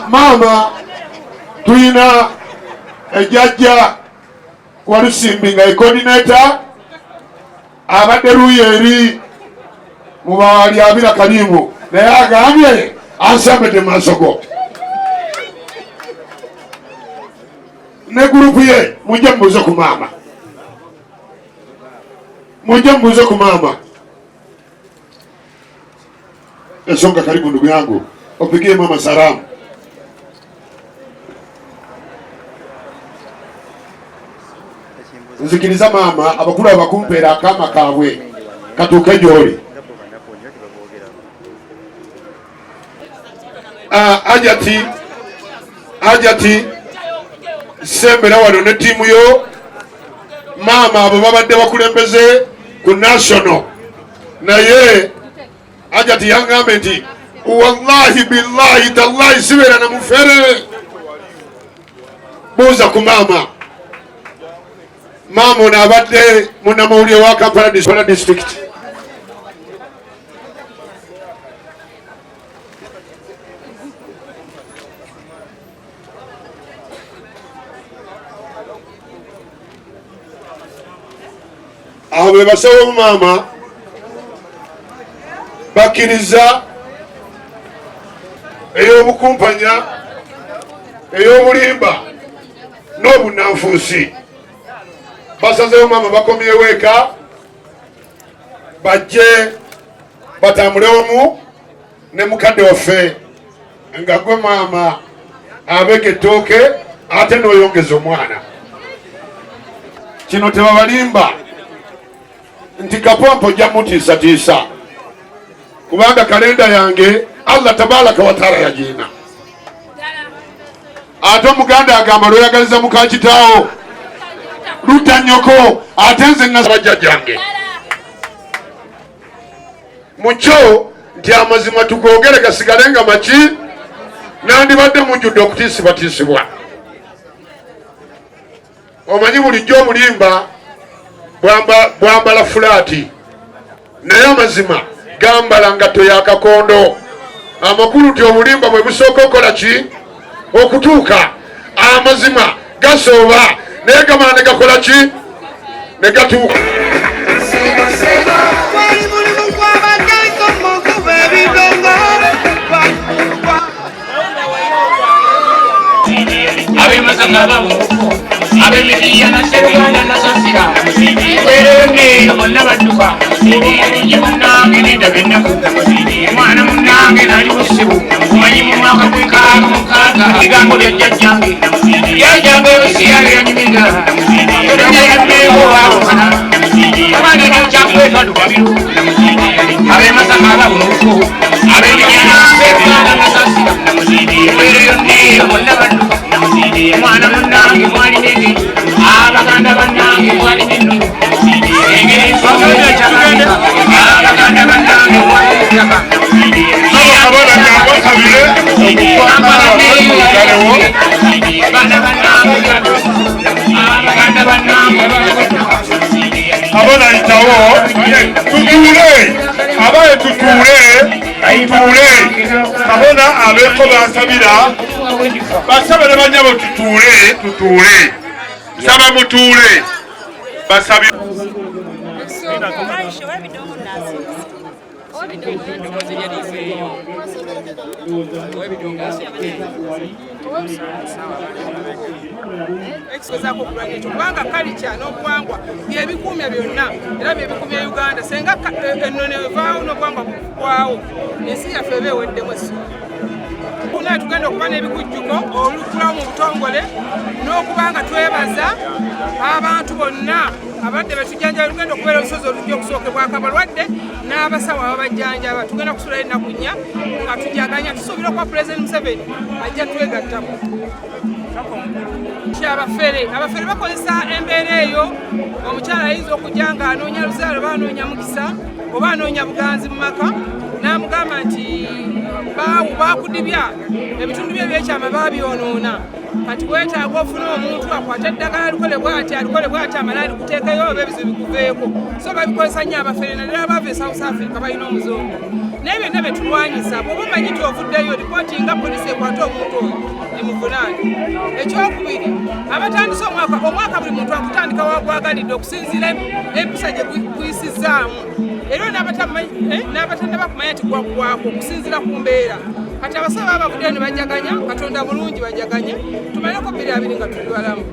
Maama tulina ejjajja Walusimbi nga ye coordinator abadde luuyi eri mu bawali abira kalimu naye agambye ansambedde mu maaso go ne gurupu ye mujje mubuuze ku maama, mujje mubuuze ku maama. Ensonga karibu ndugu yangu, wapigie mama salamu. Nzikiriza maama abakulu abakumpeera akaama kaabwe katuuke gy'oli. Ajati ajati sembera wano ne ttiimu yo maama abo babadde bakulembeze ku national naye ajati yangambe nti wallahi billahi tallahi sibeera na mufere. Buuza ku maama. Maama ono abadde munnamawulire wa Kampala district. Abo be basawo maama bakkiriza ey'obukumpanya, ey'obulimba n'obunnanfuusi. Basazeewo maama bakomyewo eka bajje batambule wamu ne mukadde waffe nga gwe maama abega ettooke ate n'oyongeza omwana. Kino tebabalimba nti kapompo ojja mutiisatiisa kubanga kalenda yange Allah tabaraka wataala yagiina. Ate omuganda agamba lweyagaliza muka kitaawo lutta nnyoko, ate nze nasaba jjajjange mukyo nti amazima tugoogere gasigale nga maki, nandibadde mujjudde okutiisibwatiisibwa. Omanyi bulijjo obulimba bwambala fulaati, naye amazima gambala ngatto ya kakondo. Amakulu nti obulimba bwe busooka okukola ki? Okutuuka. Amazima gasooba naye gamala ne gakola ki? Ne gatuuka. Ab'emasaka ab'emiriya bonna badduka munnange nendaba ennaku omwana munnange nali busibu omanyi mu mwaka gw'enkaaga mukaaga ebigambo bya jjajjange jjajjange ebisiyaga yanyumiza yammeewo baawukana omwana nakyakwetwa lugabiro ab'emasaka ababunufu ab'eminyana nasasira embeera yonna eyo bonna badduka omwana munnange mwali nene abaganda bannange mwali neno engeri abaganda bannange mwali ettaka abaganda bannange Abona itawo tutuule abaye tutuule tutuule kabona abeeko bansabira basaba ne banyabo tutuule tutuule nsaba mutuule basabire. Ekigezaako okulwanya ekyo kubanga kalica n'obuwangwa byebikuumya byonna era byebikuumya Uganda. Senga ennono evaawo n'obuwangwa bugwawo, ensi yaffe eba eweddemu essuubi. Naye tugenda okuba n'ebikujjuko olukulawo mu butongole n'okuba nga twebaza abantu bonna abadde betujjanjaba. Lugenda okubeera olusozi olujja okusookebwako abalwadde n'abasawo ababajjanjaba. Tugenda kusulayo ennaku nnya nga tujaganya, tusuubira okuba Pulezidenti Museveni ajja twegattako. Abafere abafere bakozesa embeera eyo. Omukyala ayinza okujja nga anoonya luzaalo oba anoonya mukisa oba anoonya buganzi mu maka, n'amugamba nti baakudibya ebitundu bye ebyekyama baabyonoona, kati weetaaga ofune omuntu akwate eddagala alikole bwati alikole bwati amale alikuteekeyo oba ebizibu bikuveeko. So babikozesa nnyo abafere, naddala baava e South Africa balina omuzungu. Naye byonna bye tulwanyisa, bw'oba omanyi nti ovuddeyo, ripooti nga poliisi ekwate omuntu oyo emuvunaane. Ekyokubiri, abatandise omwaka, omwaka buli muntu akutandika wagwagalidde okusinziira empisa gye guyisizaamu, era n'abatannaba kumanya nti gwaggwako okusinziira ku mbeera. Kati abasawo baba bavuddeyo ne bajaganya, Katonda bulungi, bajaganye, tumaleko 2020 nga tuli balamu.